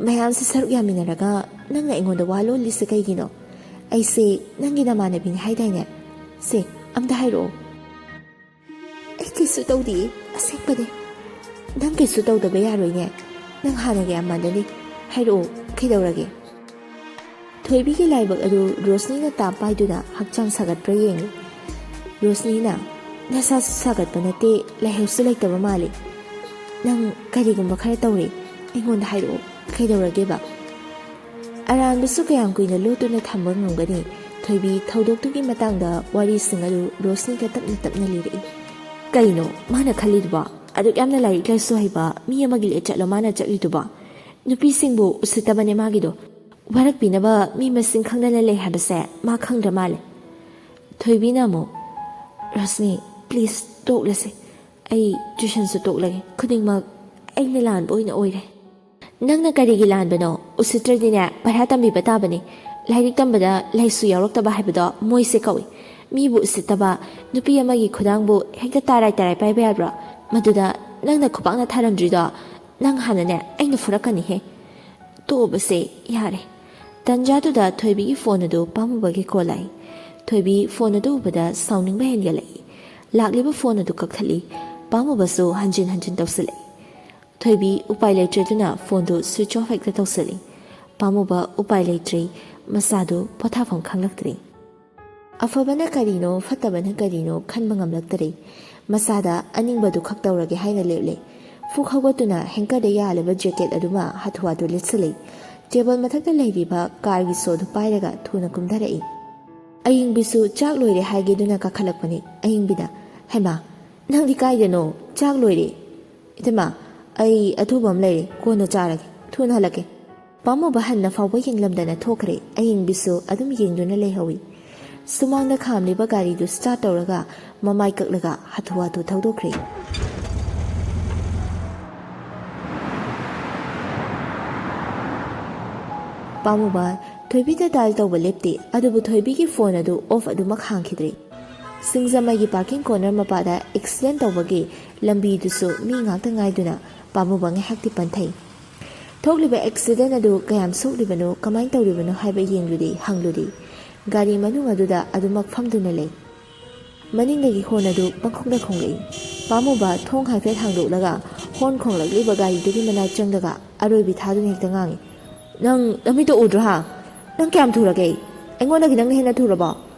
ꯃꯌꯥꯝꯁꯦ ꯁꯔꯨꯛ ꯌꯥꯃꯤꯟꯅꯔꯒ ꯅꯪꯅ ꯑꯩꯉꯣꯟꯗ ꯋꯥ ꯂꯣꯜꯂꯤꯁꯦ ꯀꯩꯒꯤꯅꯣ? ꯑꯩꯁꯦ ꯅꯪꯒꯤ ꯅꯃꯥꯟꯅꯕꯤꯅꯤ ꯍꯥꯏꯗꯥꯏꯅꯦ? ꯁꯦ, ꯑꯝꯇ ꯍꯥꯏꯔꯛꯑꯣ꯫" "ꯑꯩ ꯀꯩꯁꯨ ꯇꯧꯗꯤꯌꯦ, ꯑꯁꯦꯡꯕꯅꯦ꯫" "ꯅꯪ ꯀꯩꯁꯨ ꯇꯧꯗꯕ ꯌꯥꯔꯣꯏꯅꯦ, ꯅꯪ ꯍꯥꯟꯅꯒ ꯌꯥꯝ ꯃꯥꯟꯅꯅꯤ꯫ ꯍꯥꯏꯔꯛꯑꯣ, ꯀꯩꯗꯧꯔꯒꯦ?" ꯊꯣꯏꯕꯤꯒꯤ ꯂꯥꯏꯕꯛ ꯑꯗꯨ ꯔꯣꯁꯅꯤꯅ ꯇꯥꯞ ꯄꯥꯏꯗꯨꯅ ꯍꯛꯆꯥꯡ ꯁꯥꯒꯠꯄ꯭ꯔꯥ ꯌꯦꯡꯉꯤ꯫ ꯔꯣꯁꯅꯤꯅ, "ꯅꯁꯥꯁꯨ ꯁꯥꯒꯠꯄ ꯅꯠꯇꯦ, ꯂꯥꯏꯍꯧꯁꯨ ꯂꯩꯇꯕ ꯃꯥꯜꯂꯤ꯫ ꯅꯪ ꯀꯔꯤꯒꯨꯝꯕ ꯈꯔ ꯇꯧꯔꯦ, ꯑꯩꯉꯣꯟꯗ ꯍꯥꯏꯔꯛꯑꯣ, ꯀꯩꯗꯧꯔꯒꯦꯕ?" ꯑꯔꯥꯟꯕꯁꯨ ꯀꯌꯥꯝ ꯀꯨꯏꯅ ꯂꯣꯠꯇꯨꯅ ꯊꯝꯕ ꯉꯝꯒꯅꯤ? ꯊꯣꯏꯕꯤ ꯊꯧꯗꯣꯛꯇꯨꯒꯤ ꯃꯇꯥꯡꯗ ꯋꯥꯔꯤꯁꯤꯡ ꯑꯗꯨ ꯔꯣꯁꯅꯤꯒ ꯇꯞꯅ ꯇꯞꯅ ꯂꯤꯔꯛꯏ꯫ "ꯀꯩꯅꯣ ꯃꯥꯅ ꯈꯜꯂꯤꯗꯨꯕꯣ? ꯑꯗꯨꯛ ꯌꯥꯝꯅ ꯂꯥꯏꯔꯤꯛ ꯂꯥꯏꯁꯨ ꯍꯩꯕ ꯃꯤ ꯑꯃꯒꯤ ꯂꯤꯆꯠꯂꯣ ꯃꯥꯅ ꯆꯠꯂꯤꯗꯨꯕꯣ? ꯅꯨꯄꯤꯁꯤꯡꯕꯨ ꯎꯁꯤꯠꯇꯕꯅꯦ ꯃꯥꯒꯤꯗꯣ꯫ ꯋꯥꯔꯛꯄꯤꯅꯕ ꯃꯤ ꯃꯁꯤꯡ ꯈꯪꯗꯅ ꯂꯩ ꯍꯥꯏꯕꯁꯦ ꯃꯥ ꯈꯪꯗ꯭ꯔ ꯃꯥꯜꯂꯦ꯫" ꯊꯣꯏꯕꯤꯅ ꯑꯃꯨꯛ, "ꯔꯣꯁꯅꯤ, please, ꯇꯣꯛꯂꯁꯦ꯫ ꯑꯩ ꯇ꯭ꯌꯨꯁꯟꯁꯨ ꯇꯣꯛꯂꯒꯦ꯫ ꯈꯨꯗꯤꯡꯃꯛ ꯑꯩꯅ ꯂꯥꯟꯕ ꯑꯣꯏꯅ ꯑꯣꯏꯔꯦ꯫" "ꯅꯪꯅ ꯀꯔꯤꯒꯤ ꯂꯥꯟꯕꯅꯣ? ꯎꯁꯤꯠꯇ꯭ꯔꯗꯤꯅꯦ, ꯄꯩꯁꯥ ꯇꯝꯕꯤꯕ ꯇꯥꯕꯅꯤ꯫ ꯂꯥꯏꯔꯤꯛ ꯇꯝꯕꯗ ꯂꯥꯏꯁꯨ ꯌꯥꯎꯔꯛꯇꯕ ꯍꯥꯏꯕꯗꯣ ꯃꯣꯏꯁꯦ ꯀꯧꯏ꯫ ꯃꯤꯕꯨ ꯎꯁꯤꯠꯇꯕ, ꯅꯨꯄꯤ ꯑꯃꯒꯤ ꯈꯨꯗꯥꯡꯕꯨ ꯍꯦꯛꯇ ꯇꯔꯥꯏ ꯇꯔꯥꯏ ꯄꯥꯏꯕ ꯌꯥꯕ꯭ꯔꯣ? ꯃꯗꯨꯗ ꯅꯪꯅ ꯈꯨꯄꯥꯛꯅ ꯊꯥꯔꯝꯗ꯭ꯔꯤꯗꯣ, ꯅꯪ ꯍꯥꯟꯅꯅꯦ, ꯑꯩꯅ ꯐꯨꯔꯛꯀꯅꯤꯍꯦ꯫ ꯇꯣꯛꯑꯕꯁꯦ ꯌꯥꯔꯦ꯫" ꯇꯟꯖꯥꯗꯨꯗ ꯊꯣꯏꯕꯤꯒꯤ ꯐꯣꯟ ꯑꯗꯨ ꯄꯥꯝꯃꯨꯕꯒꯤ ꯀꯣꯜ ꯂꯥꯛꯏ꯫ ꯊꯣꯏꯕꯤ ꯐꯣꯟ ꯑꯗꯨ ꯎꯕꯗ ꯁꯥꯎꯅꯤꯡꯕ ꯍꯦꯟꯒꯠꯂꯛꯏ꯫ ꯂꯥꯛꯂꯤꯕ ꯐꯣꯟ ꯑꯗꯨ ꯀꯛꯊꯠꯂꯤ꯫ ꯄꯥꯝꯃꯨꯕꯁꯨ ꯍꯟꯖꯤꯟ ꯍꯟꯖꯤꯟ ꯇꯧꯁꯤꯜꯂꯛꯏ꯫ ꯊꯣꯏꯕꯤ ꯎꯄꯥꯏ ꯂꯩꯇ꯭ꯔꯗꯨꯅ ꯐꯣꯟꯗꯨ ꯁ꯭ꯋꯤꯆ ꯑꯣꯐ ꯍꯦꯛꯇ ꯇꯧꯁꯤꯜꯂꯤ꯫ ꯄꯥꯝꯃꯨꯕ ꯎꯄꯥꯏ ꯂꯩꯇ꯭ꯔꯦ꯫ ꯃꯁꯥꯗꯨ ꯄꯣꯊꯥꯐꯝ ꯈꯪꯂꯛꯇ꯭ꯔꯦ꯫ ꯑꯐꯕꯅ ꯀꯔꯤꯅꯣ, ꯐꯠꯇꯕꯅ ꯀꯔꯤꯅꯣ ꯈꯟꯕ ꯉꯝꯂꯛꯇꯔꯦ꯫ ꯃꯁꯥꯗ ꯑꯅꯤꯡꯕꯗꯨ ꯈꯛ ꯇꯧꯔꯒꯦ ꯍꯥꯏꯅ ꯂꯦꯞꯂꯦ꯫ ꯐꯨꯛ ꯍꯧꯒꯠꯇꯨꯅ ꯍꯦꯡꯀꯔꯗ ꯌꯥꯜꯂꯤꯕ ꯖꯦꯀꯦꯠ ꯑꯗꯨꯃ ꯍꯥꯊꯨ ꯍꯥꯊꯨ ꯂꯤꯠꯁꯤꯜꯂꯤ꯫ ꯇꯦꯕꯜ ꯃꯊꯛꯇ ꯂꯩꯔꯤꯕ ꯀꯥꯔꯒꯤ ꯁꯣꯗꯨ ꯄꯥꯏꯔꯒ ꯊꯨꯅ ꯀꯨꯝꯊꯔꯛꯏ꯫ ꯑꯌꯤꯡꯕꯤꯁꯨ ꯆꯥꯛ ꯂꯣꯏꯔꯦ ꯍꯥꯏꯒꯦꯗꯨꯅ ꯀꯥꯈꯠꯂꯛꯄꯅꯤ꯫ ꯑꯌꯤꯡꯕꯤꯅ, "ꯍꯩꯃꯥ, ꯅꯪꯗꯤ ꯀꯥꯏꯗꯅꯣ? ꯆꯥꯛ ꯂꯣꯏꯔꯦ꯫" "ꯏꯇꯩꯃ, ꯑꯩ ꯑꯊꯨꯕ ꯑꯃ ꯂꯩꯔꯦ, ꯀꯣꯟꯅ ꯆꯥꯔꯒꯦ, ꯊꯨꯅ ꯍꯜꯂꯛꯀꯦ꯫" ꯄꯥꯝꯃꯨꯕ ꯍꯟꯅ ꯐꯥꯎꯕ ꯌꯦꯡꯂꯝꯗꯅ ꯊꯣꯛꯈ꯭ꯔꯦ꯫ ꯑꯌꯤꯡꯕꯤꯁꯨ ꯑꯗꯨꯝ ꯌꯦꯡꯗꯨꯅ ꯂꯩꯍꯧꯏ꯫ ꯁꯨꯃꯥꯡꯗ ꯈꯥꯝꯂꯤꯕ ꯒꯥꯔꯤꯗꯨ ꯁ꯭ꯇꯥꯔꯠ ꯇꯧꯔꯒ ꯃꯃꯥꯏ ꯀꯛꯂꯒ ꯍꯥꯊꯨ ꯍꯥꯊꯨ ꯊꯧꯗꯣꯛꯈ꯭ꯔꯦ꯫ ꯄꯥꯝꯃꯨꯕ ꯊꯣꯏꯕꯤꯗ ꯗꯥꯏꯜ ꯇꯧꯕ ꯂꯦꯞꯇꯦ, ꯑꯗꯨꯕꯨ ꯊꯣꯏꯕꯤꯒꯤ ꯐꯣꯟ ꯑꯗꯨ ꯑꯣꯐ ꯑꯗꯨꯃꯛ ꯍꯥꯡꯈꯤꯗ꯭ꯔꯦ꯫ ꯁꯤꯡꯖꯃꯩꯒꯤ ꯄꯥꯔꯀꯤꯡ ꯀꯣꯔꯅꯔ ꯃꯄꯥꯗ ꯑꯦꯛꯁꯤꯗꯦꯟ ꯇꯧꯕꯒꯤ ꯂꯝꯕꯤꯗꯨꯁꯨ ꯃꯤ ꯉꯥꯛꯇ ꯉꯥꯏꯗꯨꯅ ꯄꯥꯝꯃꯨꯕ ꯉꯥꯏꯍꯥꯛꯇꯤ ꯄꯟꯊꯩ꯫ ꯊꯣꯛꯂꯤꯕ ꯑꯦꯛꯁꯤꯗꯦꯟ ꯑꯗꯨ ꯀꯌꯥꯝ ꯁꯣꯛꯂꯤꯕꯅꯣ, ꯀꯃꯥꯏꯅ ꯇꯧꯔꯤꯕꯅꯣ ꯍꯥꯏꯕ ꯌꯦꯡꯂꯨꯗꯤ ꯍꯪꯂꯨꯗꯤ꯫ ꯒꯥꯔꯤ ꯃꯅꯨꯡ ꯑꯗꯨꯗ ꯑꯗꯨꯃꯛ ꯐꯝꯗꯨꯅ ꯂꯩ꯫ ꯃꯅꯤꯡꯗꯒꯤ ꯍꯣꯔꯟ ꯑꯗꯨ ꯄꯪꯈꯣꯡꯗ ꯈꯣꯡꯂꯛꯏ꯫ ꯄꯥꯝꯃꯨꯕ ꯊꯣꯡ ꯍꯥꯏꯐꯦꯠ ꯍꯥꯡꯗꯣꯛꯂꯒ ꯍꯣꯔꯟ ꯈꯣꯡꯂꯛꯂꯤꯕ ꯒꯥꯔꯤꯗꯨꯒꯤ ꯃꯅꯥꯛ ꯆꯪꯂꯒ ꯑꯔꯣꯏꯕꯤ ꯊꯥꯗꯨꯅ ꯍꯦꯛꯇ ꯉꯥꯡꯏ, "ꯅꯪ ꯅꯃꯤꯠꯇꯣ ꯎꯗ꯭ꯔꯣ ꯍꯥ? ꯅꯪ ꯀꯌꯥꯝ ꯊꯨꯔꯒꯦ? ꯑꯩꯉꯣꯟꯗꯒꯤ ꯅꯪꯅ ꯍꯦꯟꯅ ꯊꯨꯔꯕꯣ?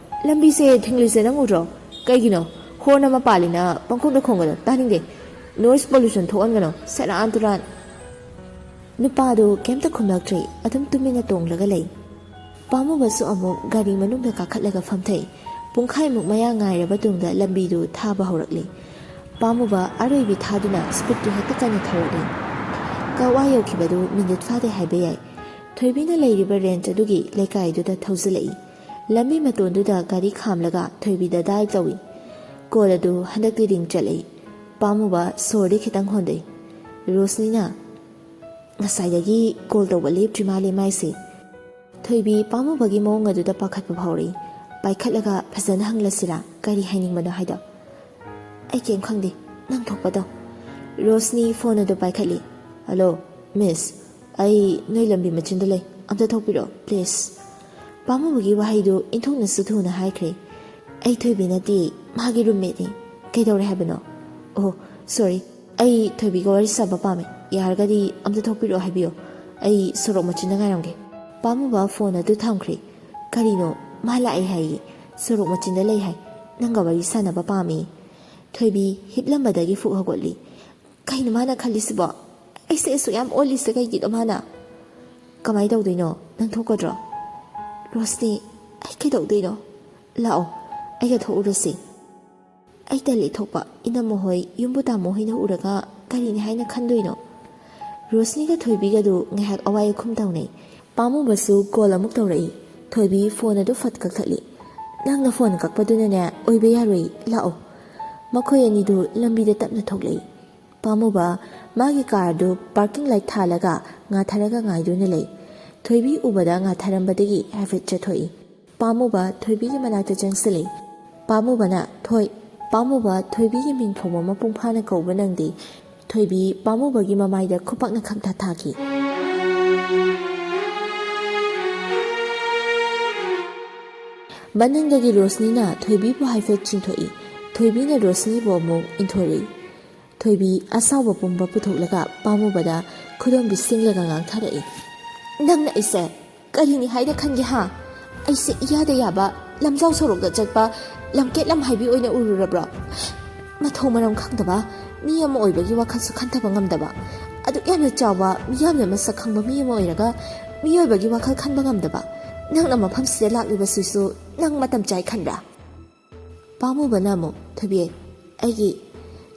ꯂꯝꯕꯤꯁꯦ ꯊꯤꯡꯂꯤꯁꯦ ꯅꯪ ꯎꯗ꯭ꯔꯣ? ꯀꯩꯒꯤꯅꯣ? ꯍꯣꯔꯟ ꯑꯃ ꯄꯥꯜꯂꯤꯅ ꯄꯪꯈꯣꯡꯗ ꯈꯣꯡꯒꯅꯨ, ꯇꯥꯅꯤꯡꯗꯦ꯫ ꯅꯣꯏꯁ ꯄꯣꯂꯨꯁꯟ ꯊꯣꯛꯍꯟꯒꯅꯨ, ꯁꯦꯔꯥꯟ ꯇꯨꯔꯥꯟ꯫" ꯅꯨꯄꯥꯗꯨ ꯀꯩꯝꯇ ꯈꯨꯝꯂꯛꯇ꯭ꯔꯦ, ꯑꯗꯨꯝ ꯇꯨꯃꯤꯟꯅ ꯇꯣꯡꯂꯒ ꯂꯩ꯫ ꯄꯥꯝꯃꯨꯕꯁꯨ ꯑꯃꯨꯛ ꯒꯥꯔꯤ ꯃꯅꯨꯡꯗ ꯀꯥꯈꯠꯂꯒ ꯐꯝꯊꯩ꯫ ꯄꯨꯡꯈꯥꯏꯃꯨꯛ ꯃꯌꯥ ꯉꯥꯏꯔꯕ ꯇꯨꯡꯗ ꯂꯝꯕꯤꯗꯨ ꯊꯥꯕ ꯍꯧꯔꯛꯂꯤ꯫ ꯄꯥꯝꯃꯨꯕ ꯑꯔꯣꯏꯕꯤ ꯊꯥꯗꯨꯅ ꯁ꯭ꯄꯤꯗꯇꯨ ꯍꯦꯛꯇ ꯀꯟꯅ ꯊꯧꯔꯛꯂꯤ꯫ ꯀꯛꯋꯥ ꯌꯧꯈꯤꯕꯗꯨ ꯃꯤꯅꯤꯠ ꯐꯥꯗꯦ ꯍꯥꯏꯕ ꯌꯥꯏ꯫ ꯊꯣꯏꯕꯤꯅ ꯂꯩꯔꯤꯕ ꯔꯦꯟꯖ ꯑꯗꯨꯒꯤ ꯂꯩꯀꯥꯏꯗꯨꯗ ꯊꯧꯖꯤꯜꯂꯛꯏ꯫ ꯂꯝꯕꯤ ꯃꯇꯣꯟꯗꯨꯗ ꯒꯥꯔꯤ ꯈꯥꯝꯂꯒ ꯊꯣꯏꯕꯤꯗ ꯗꯥꯏꯜ ꯇꯧꯏ꯫ ꯀꯣꯜ ꯑꯗꯨ ꯍꯟꯗꯛꯇꯤ ꯔꯤꯡ ꯆꯠꯂꯛꯏ꯫ ꯄꯥꯝꯃꯨꯕ ꯁꯣꯔꯗꯤ ꯈꯤꯇꯪ ꯍꯣꯟꯗꯩ꯫ "ꯔꯣꯁꯅꯤꯅ?" ꯉꯁꯥꯏꯗꯒꯤ ꯀꯣꯜ ꯇꯧꯕ ꯂꯦꯞꯇ꯭ꯔꯤ ꯃꯥꯜꯂꯦ ꯃꯥꯏꯁꯦ꯫ ꯊꯣꯏꯕꯤ ꯄꯥꯝꯃꯨꯕꯒꯤ ꯃꯑꯣꯡ ꯑꯗꯨꯗ ꯄꯥꯈꯠꯄ ꯐꯥꯎꯔꯛꯏ꯫ ꯄꯥꯏꯈꯠꯂꯒ ꯐꯖꯅ ꯍꯪꯂꯁꯤꯔꯥ, ꯀꯔꯤ ꯍꯥꯏꯅꯤꯡꯕꯅꯣ ꯍꯥꯏꯗꯣ? "ꯑꯩ ꯀꯩꯝ ꯈꯪꯗꯦ, ꯅꯪ ꯊꯣꯛꯄꯗꯣ"꯫ ꯔꯣꯁꯅꯤ ꯐꯣꯟ ꯑꯗꯨ ꯄꯥꯏꯈꯠꯂꯤ꯫ "ꯍꯜꯂꯣ, ꯃꯤꯁ, ꯑꯩ ꯅꯣꯏ ꯂꯝꯕꯤ ꯃꯆꯤꯟꯗ ꯂꯩ, ꯑꯝꯇ ꯊꯣꯛꯄꯤꯔꯛꯑꯣ, ꯄ꯭ꯂꯤꯖ"꯫ ꯄꯥꯝꯃꯨꯕꯒꯤ ꯋꯥꯍꯩꯗꯨ ꯏꯟꯊꯣꯛꯅꯁꯨ ꯊꯨꯅ ꯍꯥꯏꯈ꯭ꯔꯦ꯫ "ꯑꯩ ꯊꯣꯏꯕꯤ ꯅꯠꯇꯦ, ꯃꯥꯒꯤ ꯔꯨꯝꯃꯦꯠꯅꯤ꯫ ꯀꯩꯗꯧꯔꯦ ꯍꯥꯏꯕꯅꯣ?" "ꯑꯣ, ꯁꯣꯔꯤ, ꯑꯩ ꯊꯣꯏꯕꯤꯒ ꯋꯥꯔꯤ ꯁꯥꯕ ꯄꯥꯝꯃꯦ, ꯌꯥꯔꯒꯗꯤ ꯑꯝꯇ ꯊꯣꯛꯄꯤꯔꯛꯑꯣ ꯍꯥꯏꯕꯤꯌꯣ꯫ ꯑꯩ ꯁꯣꯔꯣꯛ ꯃꯆꯤꯟꯗ ꯉꯥꯏꯔꯝꯒꯦ"꯫ ꯄꯥꯝꯃꯨꯕ ꯐꯣꯟ ꯑꯗꯨ ꯊꯝꯈ꯭ꯔꯦ꯫ "ꯀꯔꯤꯅꯣ? ꯃꯥ ꯂꯥꯛꯑꯦ ꯍꯥꯏꯌꯦ, ꯁꯣꯔꯣꯛ ꯃꯆꯤꯟꯗ ꯂꯩ ꯍꯥꯏ, ꯅꯪꯒ ꯋꯥꯔꯤ ꯁꯥꯟꯅꯕ ꯄꯥꯝꯃꯤ"꯫ ꯊꯣꯏꯕꯤ ꯍꯤꯞꯂꯝꯕꯗꯒꯤ ꯐꯨꯛ ꯍꯧꯒꯠꯂꯤ꯫ "ꯀꯩꯅꯣ ꯃꯥꯅ ꯈꯜꯂꯤꯁꯤꯕꯣ? ꯑꯩꯁꯦ ꯑꯁꯨꯛ ꯌꯥꯝ ꯑꯣꯜꯂꯤꯁꯦ ꯀꯩꯒꯤꯅꯣ ꯃꯥꯅ? ꯀꯃꯥꯏ ꯇꯧꯗꯣꯏꯅꯣ? ꯅꯪ ꯊꯣꯛꯀꯗ꯭ꯔꯣ?" "ꯔꯣꯁꯅꯤ, ꯑꯩ ꯀꯩꯗꯧꯗꯣꯏꯅꯣ? ꯂꯥꯛꯑꯣ, ꯑꯩꯒ ꯊꯣꯛꯎꯔꯁꯤ"꯫ "ꯑꯩ ꯇꯜꯂꯤ ꯊꯣꯛꯄ꯫ ꯏꯅꯝꯃ ꯍꯣꯏ, ꯌꯨꯝꯕꯨ ꯇꯥꯃꯣ ꯍꯣꯏꯅ ꯎꯔꯒ ꯀꯔꯤꯅꯤ ꯍꯥꯏꯅ ꯈꯟꯗꯣꯏꯅꯣ?" ꯔꯣꯁꯅꯤꯒ ꯊꯣꯏꯕꯤꯒꯗꯨ ꯉꯥꯏꯍꯥꯛ ꯑꯋꯥꯏ ꯑꯈꯨꯝ ꯇꯧꯅꯩ꯫ ꯄꯥꯝꯃꯨꯕꯁꯨ ꯀꯣꯜ ꯑꯃꯨꯛ ꯇꯧꯔꯛꯏ꯫ ꯊꯣꯏꯕꯤ ꯐꯣꯟ ꯑꯗꯨ ꯐꯠ ꯀꯛꯊꯠꯂꯤ꯫ "ꯅꯪꯅ ꯐꯣꯟ ꯀꯛꯄꯗꯨꯅꯅꯦ ꯑꯣꯏꯕ ꯌꯥꯔꯣꯏ, ꯂꯥꯛꯑꯣ"꯫ ꯃꯈꯣꯏ ꯑꯅꯤꯗꯨ ꯂꯝꯕꯤꯗ ꯇꯞꯅ ꯊꯣꯛꯂꯛꯏ꯫ ꯄꯥꯝꯃꯨꯕ ꯃꯥꯒꯤ ꯀꯥꯔꯗꯨ ꯄꯥꯔꯀꯤꯡ ꯂꯥꯏꯠ ꯊꯥꯜꯂꯒ ꯉꯥꯊꯔꯒ ꯉꯥꯏꯗꯨꯅ ꯂꯩ꯫ ꯊꯣꯏꯕꯤ ꯎꯕꯗ ꯉꯥꯊꯔꯝꯕꯗꯒꯤ ꯍꯥꯏꯐꯦꯠ ꯆꯠꯊꯣꯛꯏ꯫ ꯄꯥꯝꯃꯨꯕ ꯊꯣꯏꯕꯤꯒꯤ ꯃꯅꯥꯛꯇ ꯆꯪꯁꯤꯜꯂꯤ꯫ ꯄꯥꯝꯃꯨꯕꯅ, "ꯊꯣꯏ"꯫ ꯄꯥꯝꯃꯨꯕ ꯊꯣꯏꯕꯤꯒꯤ ꯃꯤꯡ ꯐꯥꯎꯕ ꯃꯄꯨꯡ ꯐꯥꯅ ꯀꯧꯕ ꯅꯪꯗꯦ꯫ ꯊꯣꯏꯕꯤ ꯄꯥꯝꯃꯨꯕꯒꯤ ꯃꯃꯥꯏꯗ ꯈꯨꯄꯥꯛꯅ ꯈꯪꯊꯥ ꯊꯥꯈꯤ꯫ ꯃꯅꯤꯡꯗꯒꯤ ꯔꯣꯁꯅꯤꯅ ꯊꯣꯏꯕꯤꯕꯨ ꯍꯥꯏꯐꯦꯠ ꯆꯤꯡꯊꯣꯛꯏ꯫ ꯊꯣꯏꯕꯤꯅ ꯔꯣꯁꯅꯤꯕꯨ ꯑꯃꯨꯛ ꯏꯟꯊꯣꯔꯛꯏ꯫ ꯊꯣꯏꯕꯤ ꯑꯁꯥꯎꯕ ꯄꯨꯝꯕ ꯄꯨꯊꯣꯛꯂꯒ ꯄꯥꯝꯃꯨꯕꯗ ꯈꯨꯗꯣꯝꯕꯤ ꯁꯤꯡꯂꯒ ꯉꯥꯡꯊꯔꯛꯏ꯫ "ꯅꯪꯅ ꯑꯩꯁꯦ ꯀꯔꯤꯅꯤ ꯍꯥꯏꯅ ꯈꯟꯒꯦ ꯍꯥ? ꯑꯩꯁꯦ ꯏꯌꯥꯗ ꯌꯥꯕ, ꯂꯝꯖꯥꯎ ꯁꯣꯔꯣꯛꯇ ꯆꯠꯄ ꯂꯝꯀꯦꯠ ꯂꯝꯍꯥꯏꯕꯤ ꯑꯣꯏꯅ ꯎꯔꯨꯔꯕ꯭ꯔꯣ? ꯃꯊꯣꯡ ꯃꯔꯝ ꯈꯪꯗꯕ, ꯃꯤ ꯑꯃ ꯑꯣꯏꯕꯒꯤ ꯋꯥꯈꯜꯁꯨ ꯈꯟꯊꯕ ꯉꯝꯗꯕ, ꯑꯗꯨꯛ ꯌꯥꯝꯅ ꯆꯥꯎꯕ, ꯃꯤꯌꯥꯝꯅ ꯃꯁꯛ ꯈꯪꯕ ꯃꯤ ꯑꯃ ꯑꯣꯏꯔꯒ ꯃꯤꯑꯣꯏꯕꯒꯤ ꯋꯥꯈꯜ ꯈꯟꯕ ꯉꯝꯗꯕ ꯅꯪꯅ ꯃꯐꯝꯁꯤꯗ ꯂꯥꯛꯂꯤꯕꯁꯤꯁꯨ ꯅꯪ ꯃꯇꯝ ꯆꯥꯏ ꯈꯟꯕ꯭ꯔꯥ?" ꯄꯥꯝꯃꯨꯕꯅ ꯑꯃꯨꯛ, "ꯊꯣꯏꯕꯤ, ꯑꯩꯒꯤ"꯫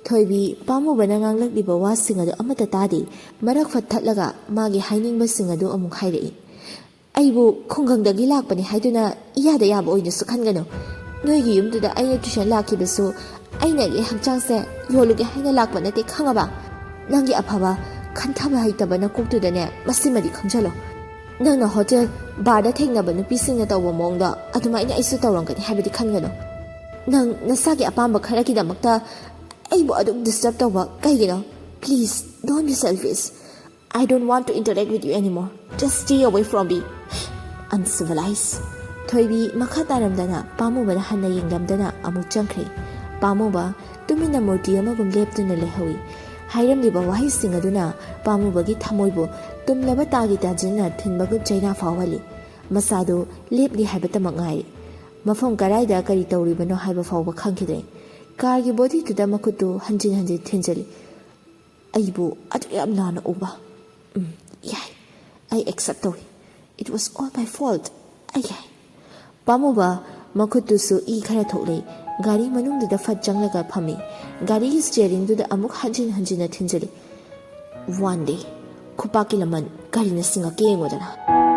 ꯊꯣꯏꯕꯤ ꯄꯥꯝꯃꯨꯕꯅ ꯉꯥꯡꯂꯛꯂꯤꯕ ꯋꯥꯁꯤꯡ ꯑꯗꯨ ꯑꯃꯠꯇ ꯇꯥꯗꯦ꯫ ꯃꯔꯛ ꯐꯠ ꯊꯠꯂꯒ ꯃꯥꯒꯤ ꯍꯥꯏꯅꯤꯡꯕꯁꯤꯡ ꯑꯗꯨ ꯑꯃꯨꯛ ꯍꯥꯏꯔꯛꯏ꯫ "ꯑꯩꯕꯨ ꯈꯨꯡꯒꯪꯗꯒꯤ ꯂꯥꯛꯄꯅꯤ ꯍꯥꯏꯗꯨꯅ ꯏꯌꯥꯗ ꯌꯥꯕ ꯑꯣꯏꯅꯁꯨ ꯈꯟꯒꯅꯨ꯫ ꯅꯣꯏꯒꯤ ꯌꯨꯝꯗꯨꯗ ꯑꯩꯅ ꯇ꯭ꯌꯨꯁꯟ ꯂꯥꯛꯈꯤꯕꯁꯨ ꯑꯩꯅ ꯑꯩꯒꯤ ꯍꯛꯆꯥꯡꯁꯦ ꯌꯣꯜꯂꯨꯒꯦ ꯍꯥꯏꯅ ꯂꯥꯛꯄ ꯅꯠꯇꯦ, ꯈꯪꯉꯕ? ꯅꯪꯒꯤ ꯑꯐꯕ ꯈꯟꯊꯕ ꯍꯩꯇꯕ ꯅꯀꯣꯛꯇꯨꯗꯅꯦ, ꯃꯁꯤꯃꯗꯤ ꯈꯪꯖꯜꯂꯣ꯫ ꯅꯪꯅ ꯍꯣꯇꯦꯜ ꯕꯥꯔꯗ ꯊꯦꯡꯅꯕ ꯅꯨꯄꯤꯁꯤꯡꯅ ꯇꯧꯕ ꯃꯑꯣꯡꯗꯣ ꯑꯗꯨꯃꯥꯏꯅ ꯑꯩꯁꯨ ꯇꯧꯔꯝꯒꯅꯤ ꯍꯥꯏꯕꯗꯤ ꯈꯟꯒꯅꯨ꯫ ꯅꯪ ꯅꯁꯥꯒꯤ ꯑꯄꯥꯝꯕ ꯈꯔꯒꯤꯗꯃꯛꯇ ꯑꯩꯕꯨ ꯑꯗꯨꯛ ꯗꯤꯁꯇꯔꯕ ꯇꯧꯕ ꯀꯩꯒꯤꯅꯣ? Please, don't be selfish. I don't want to interact with you anymore. Just stay away from me. Uncivilized. ꯊꯣꯏꯕꯤ ꯃꯈꯥ ꯇꯥꯔꯝꯗꯅ ꯄꯥꯝꯃꯨꯕꯗ ꯍꯟꯅ ꯌꯦꯡꯂꯝꯗꯅ ꯑꯃꯨꯛ ꯆꯪꯈ꯭ꯔꯦ꯫ ꯄꯥꯝꯃꯨꯕ ꯇꯨꯃꯤꯟꯅ ꯃꯨꯔꯇꯤ ꯑꯃꯒꯨꯝ ꯂꯦꯞꯇꯨꯅ ꯂꯩꯍꯧꯏ꯫ ꯍꯥꯏꯔꯝꯂꯤꯕ ꯋꯥꯍꯩꯁꯤꯡ ꯑꯗꯨꯅ ꯄꯥꯝꯃꯨꯕꯒꯤ ꯊꯃꯣꯏꯕꯨ ꯇꯨꯝꯂꯕ ꯇꯥꯒꯤ ꯇꯥꯖꯤꯟꯅ ꯊꯤꯟꯕꯒꯨꯝ ꯆꯩꯅꯥ ꯐꯥꯎꯍꯜꯂꯤ꯫ ꯃꯁꯥꯗꯨ ꯂꯦꯞꯂꯤ ꯍꯥꯏꯕꯇꯃꯛ ꯉꯥꯏꯔꯦ꯫ ꯃꯐꯝ ꯀꯗꯥꯏꯗ ꯀꯔꯤ ꯇꯧꯔꯤꯕꯅꯣ ꯍꯥꯏꯕ ꯐꯥꯎꯕ ꯈꯪꯈꯤꯗ꯭ꯔꯦ꯫ ꯀꯥꯔꯒꯤ ꯕꯣꯗꯤꯗꯨꯗ ꯃꯈꯨꯠꯇꯨ ꯍꯟꯖꯤꯟ ꯍꯟꯖꯤꯟ ꯊꯤꯟꯖꯤꯜꯂꯤ꯫ ꯑꯩꯕꯨ ꯑꯗꯨꯛ ꯌꯥꯝ ꯂꯥꯟꯅ ꯎꯕ? ꯎꯝ, ꯌꯥꯏ, ꯑꯩ ꯑꯦꯛꯁꯦꯞ ꯇꯧꯏ꯫ It was all my fault. ꯑꯩ ꯌꯥꯏ꯫ ꯄꯥꯝꯃꯨꯕ ꯃꯈꯨꯠꯇꯨꯁꯨ ꯏ ꯈꯔ ꯊꯣꯛꯂꯦ꯫ ꯒꯥꯔꯤ ꯃꯅꯨꯡꯗꯨꯗ ꯐꯠ ꯆꯪꯂꯒ ꯐꯝꯃꯤ꯫ ꯒꯥꯔꯤꯒꯤ ꯁ꯭ꯇꯤꯌꯔꯤꯡꯗꯨꯗ ꯑꯃꯨꯛ ꯍꯟꯖꯤꯟ ꯍꯟꯖꯤꯟꯅ ꯊꯤꯟꯖꯤꯜꯂꯤ꯫ One day, ꯈꯨꯄꯥꯛꯀꯤ ꯂꯃꯟ ꯀꯔꯤꯅ ꯁꯤꯡꯉꯛꯀꯦ ꯌꯦꯡꯉꯨꯗꯅ꯫